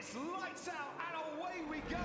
It's lights out and away we go.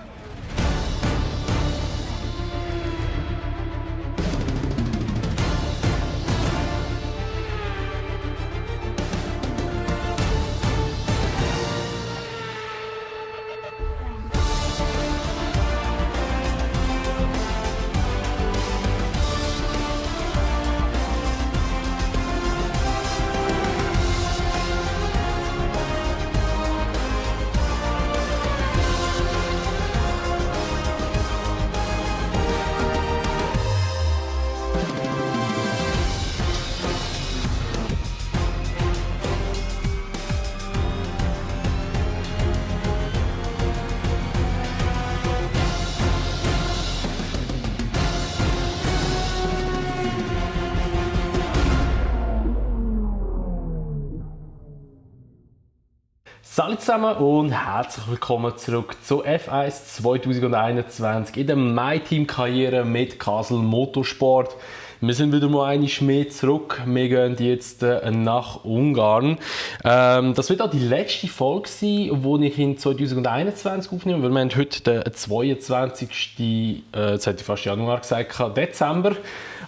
Hallo zusammen und herzlich willkommen zurück zu F1 2021 in der MyTeam-Karriere mit Kassel Motorsport. Wir sind wieder mal eine mehr zurück. Wir gehen jetzt nach Ungarn. Das wird auch die letzte Folge sein, die ich in 2021 aufnehme, weil wir haben heute den 22. Jetzt hätte ich fast Januar gesagt, Dezember.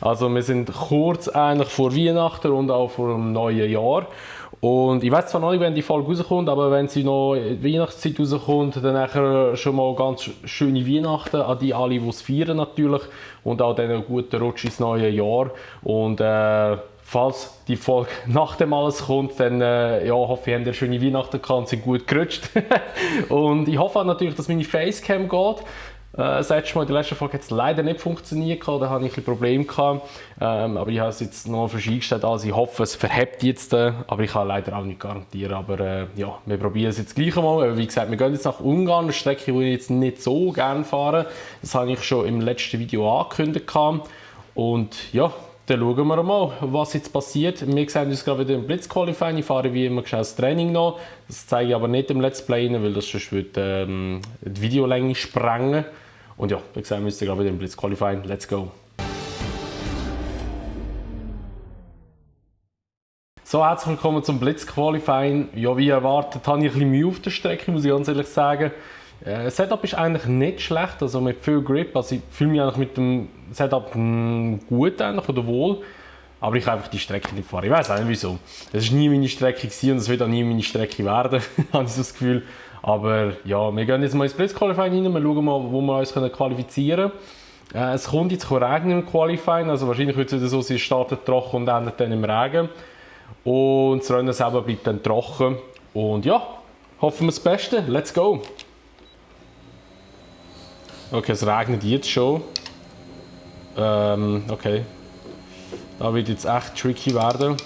Also wir sind kurz eigentlich vor Weihnachten und auch vor dem neuen Jahr. Und ich weiß zwar noch nicht, wenn die Folge rauskommt, aber wenn sie noch in der Weihnachtszeit rauskommt, dann nachher schon mal ganz schöne Weihnachten an die alle, die es feiern natürlich. Und auch dann einen guten Rutsch ins neue Jahr. Und falls die Folge nach dem alles kommt, dann hoffe ich, habt ihr schöne Weihnachten gehabt und sind gut gerutscht. Und ich hoffe auch natürlich, dass meine Facecam geht. Das letzte Mal in der letzten Folge hat es leider nicht funktioniert, da hatte ich ein bisschen Probleme. Aber ich habe es jetzt noch frisch eingestellt, also ich hoffe, es verhebt jetzt, aber ich kann leider auch nicht garantieren. Aber ja, wir probieren es jetzt gleich einmal. Wie gesagt, wir gehen jetzt nach Ungarn, eine Strecke, die ich jetzt nicht so gerne fahre. Das habe ich schon im letzten Video angekündigt. Und ja, dann schauen wir mal, was jetzt passiert. Wir sehen uns gerade wieder im Blitzqualifying. Ich fahre wie immer das Training noch. Das zeige ich aber nicht im Let's Play, weil das sonst würde die Videolänge sprengen. Und ja, wir sehen uns gerade wieder im Blitzqualifying. Let's go! So, herzlich willkommen zum Blitzqualifying. Ja, wie erwartet, habe ich ein bisschen Mühe auf der Strecke, muss ich ganz ehrlich sagen. Das Setup ist eigentlich nicht schlecht, also mit viel Grip. Also ich fühle mich eigentlich mit dem Setup gut eigentlich, oder wohl. Aber ich kann einfach die Strecke nicht fahren. Ich weiß auch nicht wieso. Das war nie meine Strecke und es wird auch nie meine Strecke werden, habe ich so das Gefühl. Aber ja, wir gehen jetzt mal ins Blitzqualifying rein, wir schauen mal, wo wir uns qualifizieren können. Es kommt jetzt regnen im Qualifying, also wahrscheinlich wird es wieder so sein, es startet trocken und endet dann im Regen. Und das Rennen selber bleibt dann trocken. Und ja, hoffen wir das Beste. Let's go! Okay, es regnet jetzt schon. Okay. Da wird jetzt echt tricky werden.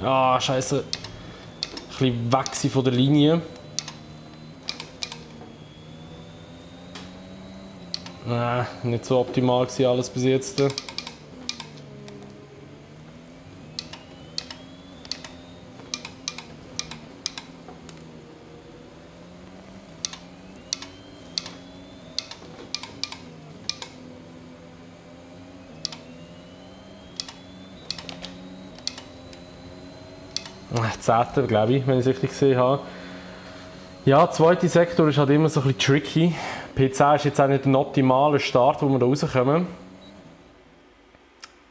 Ah, scheiße. Ein bisschen weg von der Linie. Nicht so optimal gewesen alles bis jetzt. Zehnter, glaube ich, wenn ich es richtig gesehen habe. Ja, der zweite Sektor ist halt immer so ein bisschen tricky. P10 ist jetzt auch nicht ein optimaler Start, wo wir da rauskommen.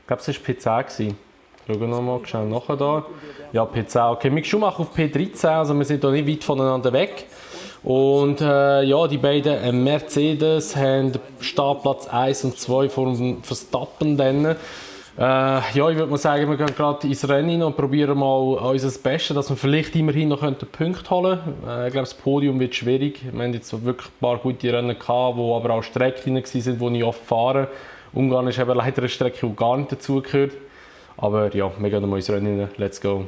Ich glaube, es war P10. Schauen wir nochmal schnell nachher da. Ja, P10. Okay, Mick Schumacher auf P13, also wir sind da nicht weit voneinander weg. Und ja, die beiden Mercedes haben Startplatz 1 und 2 vor dem Verstappen. Dann. Ja, ich würde mal sagen, wir gehen gerade ins Rennen und probieren mal unser Bestes, dass wir vielleicht immerhin noch Punkte holen können. Ich glaube, das Podium wird schwierig. Wir haben jetzt wirklich ein paar gute Rennen gehabt, wo aber auch Strecken waren, die ich oft fahre. Ungarn ist eben leider eine Strecke, die gar nicht dazugehört. Aber ja, wir gehen mal ins Rennen. Let's go!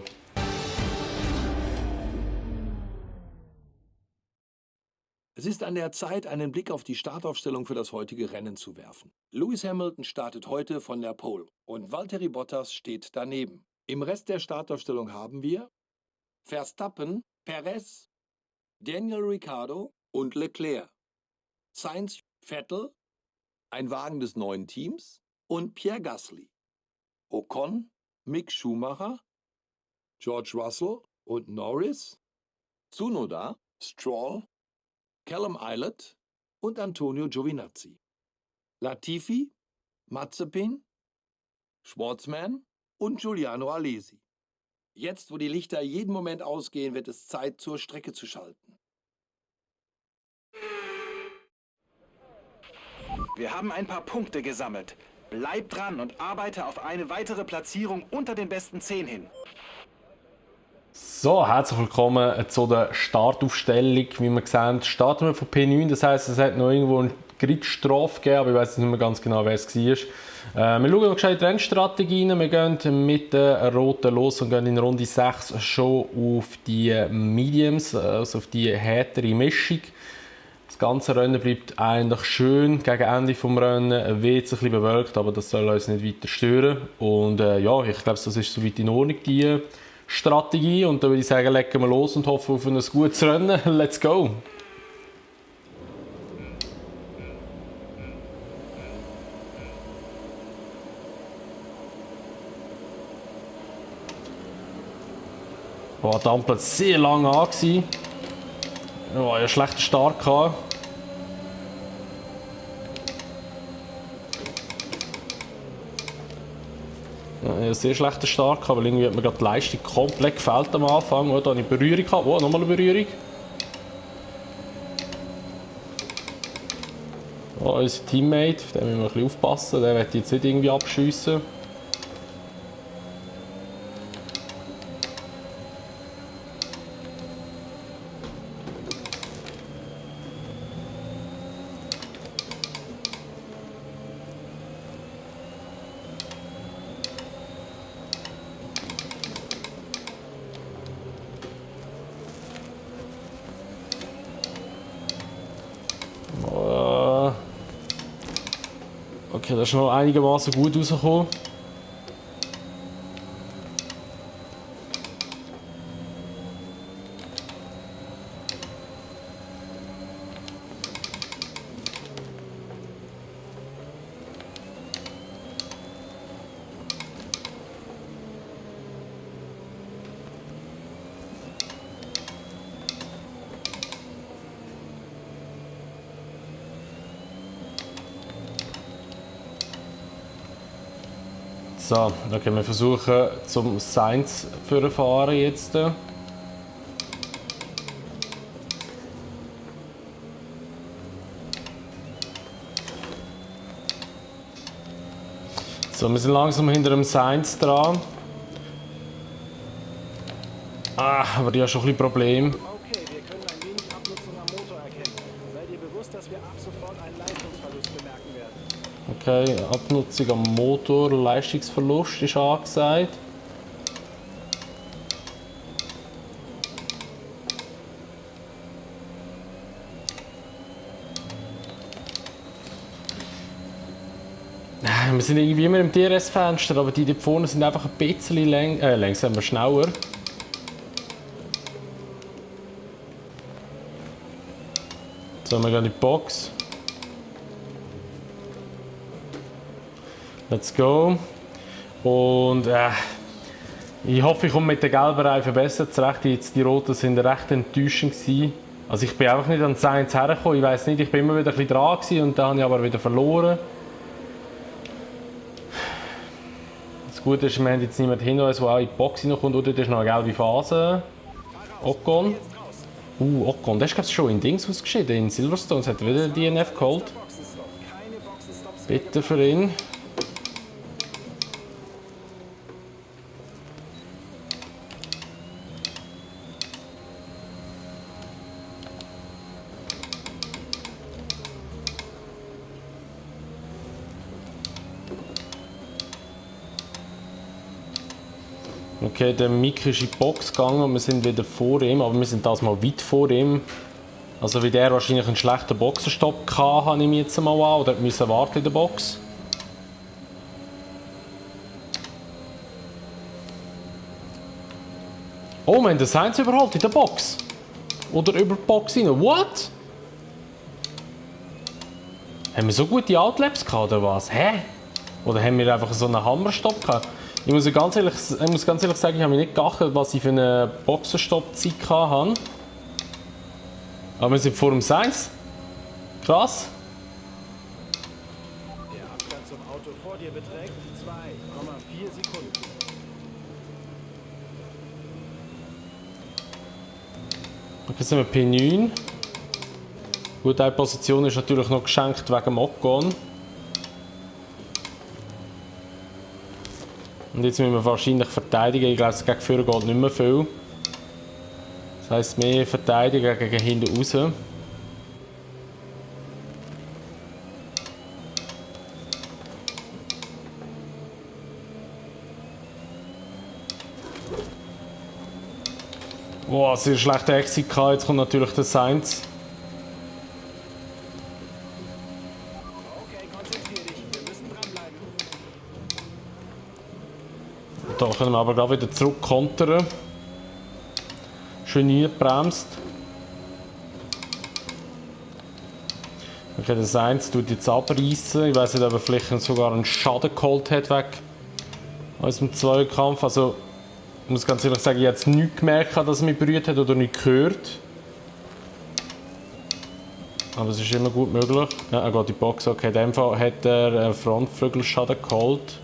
Es ist an der Zeit, einen Blick auf die Startaufstellung für das heutige Rennen zu werfen. Lewis Hamilton startet heute von der Pole und Valtteri Bottas steht daneben. Im Rest der Startaufstellung haben wir Verstappen, Perez, Daniel Ricciardo und Leclerc, Sainz, Vettel, ein Wagen des neuen Teams und Pierre Gasly, Ocon, Mick Schumacher, George Russell und Norris, Tsunoda, Stroll, Callum Ilott und Antonio Giovinazzi, Latifi, Mazepin, Schwartzman und Giuliano Alesi. Jetzt, wo die Lichter jeden Moment ausgehen, wird es Zeit, zur Strecke zu schalten. Wir haben ein paar Punkte gesammelt. Bleib dran und arbeite auf eine weitere Platzierung unter den besten 10 hin. So, herzlich willkommen zu der Startaufstellung. Wie wir sehen, starten wir von P9. Das heisst, es hat noch irgendwo eine Gridstrafe gegeben, aber ich weiß nicht mehr ganz genau, wer es war. Wir schauen noch gescheit die Rennstrategie rein. Wir gehen mit der roten los und gehen in Runde 6 schon auf die Mediums, also auf die härtere Mischung. Das ganze Rennen bleibt eigentlich schön. Gegen Ende des Rennens wird es ein bisschen bewölkt, aber das soll uns nicht weiter stören. Und ja, ich glaube, das ist soweit in Ordnung, die Strategie. Und dann würde ich sagen, legen wir los und hoffen auf ein gutes Rennen. Let's go! Oh, die Ampel hat sehr lange an. Oh, einen schlechten Start gehabt. Ja, einen sehr schlechten Start gehabt, weil irgendwie hat mir gerade die Leistung komplett gefällt am Anfang. Oh, da habe ich Berührung gehabt. Oh, nochmal eine Berührung. Oh, unser Teammate, auf den müssen wir ein bisschen aufpassen. Der wird jetzt nicht irgendwie abschiessen. Okay, das ist noch einigermaßen gut rausgekommen. So, okay, wir versuchen zum Sainz zu fahren jetzt. So, wir sind langsam hinter dem Sainz dran. Aber die haben schon ein bisschen Probleme. Okay, wir können ein wenig Abnutzung am Motor erkennen. Sei dir bewusst, dass wir ab sofort einen Leistungsverlust bemerken werden. Okay, Abnutzung am Motor, Leistungsverlust ist angesagt. Wir sind irgendwie immer im DRS-Fenster, aber die dort vorne sind einfach ein bisschen langsamer, schneller. So, wir gehen in die Box. Let's go. Und ich hoffe, ich komme mit den gelben Reifen besser zurecht. Jetzt die roten sind recht enttäuschend gewesen. Also ich bin einfach nicht an Sainz hergekommen. Ich weiß nicht, ich bin immer wieder ein bisschen dran gewesen und dann habe ich aber wieder verloren. Das Gute ist, wir haben jetzt niemanden hinter uns, der auch in die Box hineinkommt. Oder da ist noch eine gelbe Phase. Ocon. Ocon, der ist glaube ich schon in Dings ausgeschieden, in Silverstone. Jetzt hat er wieder den DNF geholt. Bitte für ihn. Okay, der Mick ist in die Box gegangen und wir sind wieder vor ihm, aber wir sind das mal weit vor ihm. Also wie der wahrscheinlich einen schlechten Boxenstopp hatte, habe ich mir jetzt mal an, oder musste warten in der Box. Oh, wir haben den Sainz überholt in der Box. Oder über die Box rein. What? Haben wir so gute Outlaps gehabt oder was? Hä? Oder haben wir einfach so einen Hammerstopp gehabt? Ich muss ganz ehrlich sagen, ich habe mir nicht geachtet, was ich für eine Boxenstopp-Zeit hatte. Aber wir sind vor dem Sainz. Krass. Der Abstand zum Auto vor dir beträgt 2,4 Sekunden. Okay, sind wir P9. Gut, eine Position ist natürlich noch geschenkt wegen dem Ocon. Und jetzt müssen wir wahrscheinlich verteidigen. Ich glaube, gegen vorne geht nicht mehr viel. Das heisst, mehr verteidigen gegen hinten raus. Boah, sehr schlechter Exit gehabt. Jetzt kommt natürlich der Sainz. Okay, konzentrier dich. Wir müssen dranbleiben. Da können wir aber gleich wieder zurück kontern. Schön eingebremst. Okay, der Sainz tut jetzt abreißen. Ich weiß nicht, ob er vielleicht sogar einen Schaden geholt hat weg aus dem Zweikampf. Also, ich muss ganz ehrlich sagen, ich habe jetzt nichts gemerkt, dass er mich berührt hat oder nicht gehört. Aber es ist immer gut möglich. Ja, er geht in die Box. Okay, in dem Fall hat er einen Frontflügelschaden geholt.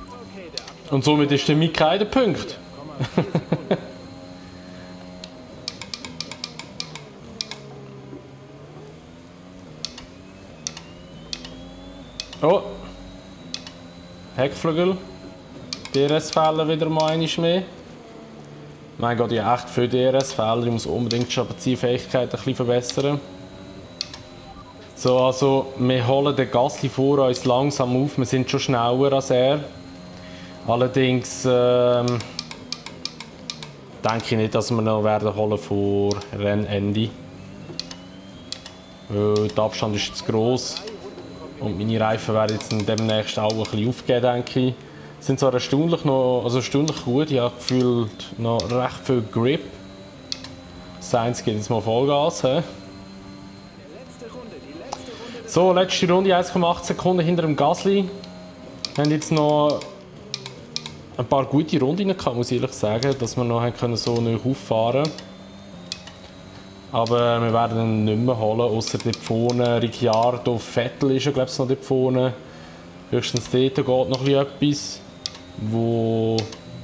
Okay, der Abstand Und somit ist der Mick kein Punkt. 0,4 Sekunden. Oh! Heckflügel. DRS-Fehler wieder mal einmal mehr. Mein Gott, ich habe echt viele DRS-Fehler. Ich muss unbedingt die Strapaziefähigkeit ein bisschen verbessern. So, also wir holen den Gasly vor uns langsam auf. Wir sind schon schneller als er. Allerdings denke ich nicht, dass wir noch werden holen vor Rennende. Der Abstand ist zu gross. Und meine Reifen werden jetzt demnächst auch ein bisschen aufgeben, denke ich. Sie sind zwar erstaunlich gut, ich habe gefühlt noch recht viel Grip. Sainz geht jetzt mal Vollgas. He? So, letzte Runde, 1,8 Sekunden hinter dem Gasly. Wir haben jetzt noch ein paar gute Runden gehabt, muss ich ehrlich sagen, dass wir noch so neu auffahren können. Aber wir werden ihn nicht mehr holen, außer dort vorne Ricciardo, Vettel ist ja glaube ich noch dort vorne. Höchstens dort geht noch etwas, wo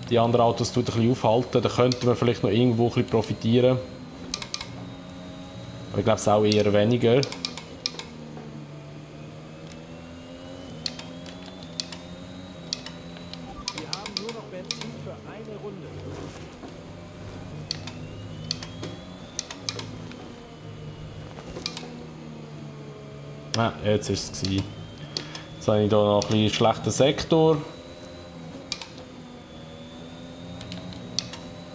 die anderen Autos ein bisschen aufhalten. Da könnten wir vielleicht noch irgendwo ein bisschen profitieren. Aber ich glaube es auch eher weniger. Wir haben nur noch Benzin für eine Runde. Ah, jetzt war es. Jetzt habe ich hier noch ein bisschen schlechten Sektor.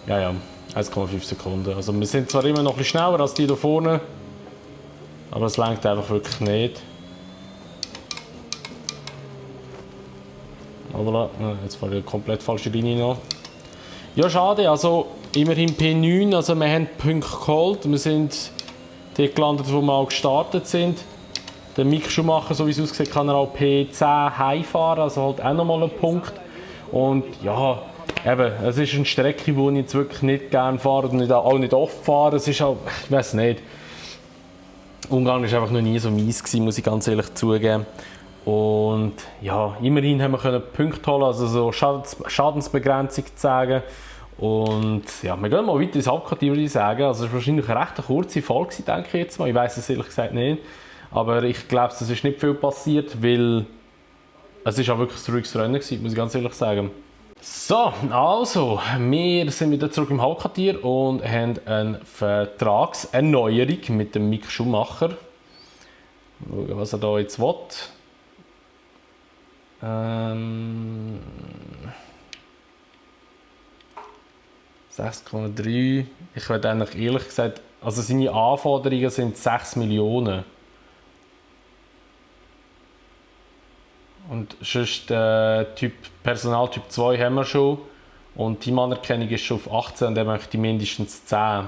Ja, 1,5 Sekunden. Also wir sind zwar immer noch ein bisschen schneller als die da vorne, aber es reicht einfach wirklich nicht. Aber jetzt fahre ich eine komplett falsche Linie noch. Ja, schade. Also immerhin P9, also wir haben Punkte geholt. Wir sind dort gelandet, wo wir auch gestartet sind. Der Mick Schumacher, so wie es aussieht, kann er auch P10 heimfahren, also halt auch nochmal einen Punkt. Und ja, eben, es ist eine Strecke, die ich jetzt wirklich nicht gerne fahre und auch nicht oft fahre. Es ist auch, ich weiß nicht, Ungarn war einfach noch nie so mies gewesen, muss ich ganz ehrlich zugeben. Und ja, immerhin haben wir Punkte holen, also so Schadensbegrenzung zu sagen. Und ja, wir gehen mal weiter ins Hauptquartier, würde ich sagen. Also es war wahrscheinlich eine recht kurze Folge, denke ich jetzt mal. Ich weiß es ehrlich gesagt nicht. Aber ich glaube, es ist nicht viel passiert, weil es ist auch wirklich ein ruhiges Rennen war, muss ich ganz ehrlich sagen. So, also, wir sind wieder zurück im Hauptquartier und haben eine Vertragserneuerung mit dem Mick Schumacher. Schauen, was er da jetzt will. ...6,3. Ich würde eigentlich ehrlich gesagt... Also seine Anforderungen sind 6 Millionen. Und sonst Personaltyp 2 haben wir schon. Und Teamanerkennung ist schon auf 18 und der möchte mindestens 10.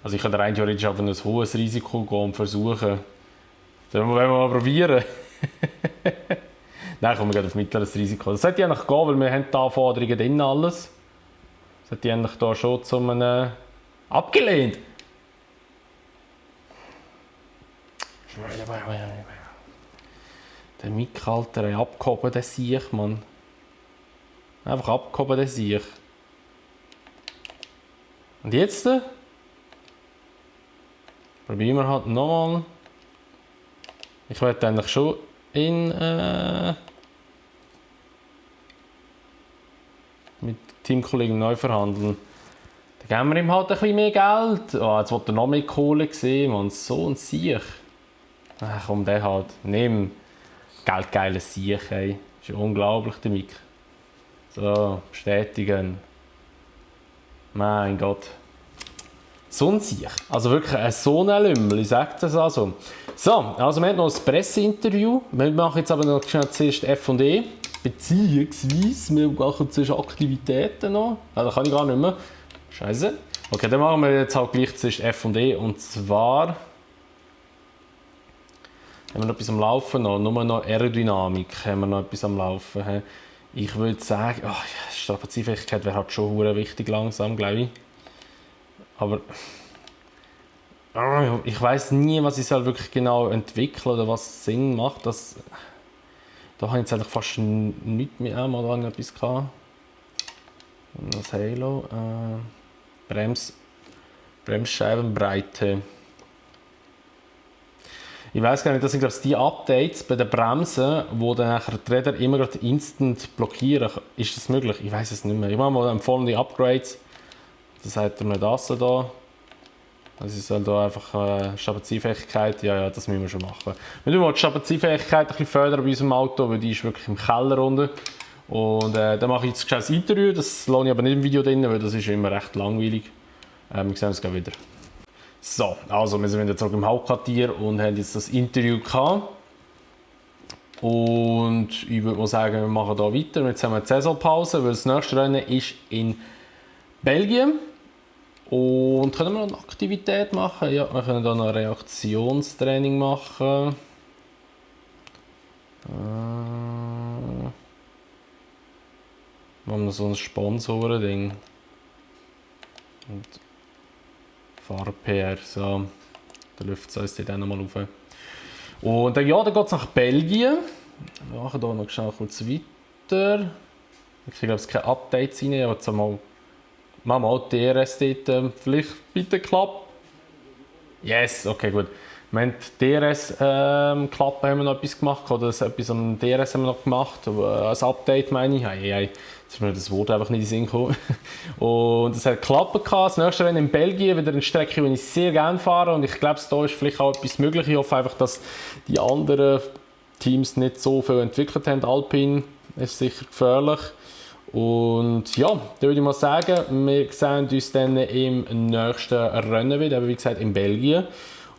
Also ich könnte rein theoretisch auf ein hohes Risiko gehen und versuchen. Das wollen wir mal probieren. Nein, kommen wir auf mittleres Risiko. Das sollte eigentlich gehen, weil wir haben die Anforderungen drin alles. Das sollte eigentlich da schon zum abgelehnt. Der Mick, Alter, abgehoben, der Siech, Mann. Einfach abgehoben, der Siech. Und jetzt? Probieren wir halt nochmal. Ich werde eigentlich schon mit Teamkollegen neu verhandeln. Dann geben wir ihm halt ein bisschen mehr Geld. Oh, jetzt wollte er noch mehr Kohle sehen, man. So ein Siech. Ach komm, der halt. Nimm. Geldgeiles Siech, ey. Das ist unglaublich, der Mick. So, bestätigen. Mein Gott. So ein Siech. Also wirklich so ein Lümmel, ich sage das also. So, also wir haben noch ein Presseinterview. Wir machen jetzt aber noch schnell zuerst F&E. Beziehungsweise, wir machen zuerst Aktivitäten noch. Also kann ich gar nicht mehr. Scheiße. Okay, dann machen wir jetzt halt gleich zuerst F&E. Und zwar haben wir noch etwas am Laufen, nur noch Aerodynamik haben wir noch etwas am Laufen. Ich würde sagen, Strapazierfähigkeit wäre halt schon wichtig langsam, glaube ich. Aber ich weiß nie, was ich wirklich genau entwickeln oder was Sinn macht. Da habe ich jetzt eigentlich fast nichts mehr. Mal da etwas gehabt. Das Halo. Bremsscheibenbreite. Ich weiß gar nicht, das sind glaube ich die Updates bei den Bremsen, wo dann nachher die Räder immer gerade instant blockieren. Ist das möglich? Ich weiß es nicht mehr. Ich mache mal empfohlene Upgrades. Das hat er mir das da. Also ich soll da einfach Strapazierfähigkeit, ja, das müssen wir schon machen. Wir müssen die Strapazierfähigkeit ein bisschen fördern bei unserem Auto, weil die ist wirklich im Keller unten. Und dann mache ich jetzt ein Interview, das lasse ich aber nicht im Video drin, weil das ist immer recht langweilig. Wir sehen uns gleich wieder. So, also wir sind wieder zurück im Hauptquartier und haben jetzt das Interview gehabt. Und ich würde mal sagen, wir machen hier weiter. Jetzt haben wir eine Saisonpause, weil das nächste Rennen ist in Belgien. Und können wir noch eine Aktivität machen? Ja, wir können hier noch ein Reaktionstraining machen. Wir haben noch so ein Sponsoren-Ding. Und Fahr-PR, so. Da läuft es uns dann nochmal rauf. Und dann, ja, dann geht es nach Belgien. Wir machen hier noch schnell kurz weiter. Ich glaube, es keine Updates rein, aber jetzt mal machen wir auch DRS dort. Vielleicht bitte klappt. Yes, okay, gut. Wir haben die DRS-Klappe haben wir noch etwas gemacht, oder etwas am DRS haben wir noch gemacht, ein Update meine ich. Jetzt ist mir das Wort einfach nicht in den Sinn gekommen. Und es hat Klappen gehabt. Das nächste Rennen in Belgien, wieder eine Strecke, die ich sehr gerne fahre. Und ich glaube, da ist vielleicht auch etwas möglich. Ich hoffe einfach, dass die anderen Teams nicht so viel entwickelt haben. Alpine ist sicher gefährlich. Und ja, dann würde ich mal sagen, wir sehen uns dann im nächsten Rennen wieder, wie gesagt in Belgien.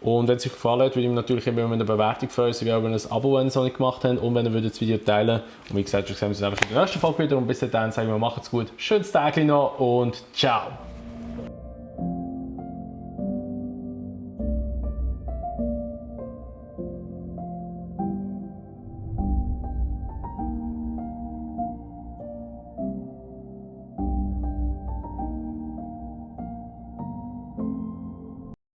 Und wenn es euch gefallen hat, würde ich natürlich immer eine Bewertung für uns, wie auch ein Abo, wenn ihr es noch nicht gemacht habt, und wenn ihr das Video teilen. Und wie gesagt, wir sehen uns in der nächsten Folge wieder und bis dahin sagen wir, macht's gut, schönes Tag noch und ciao!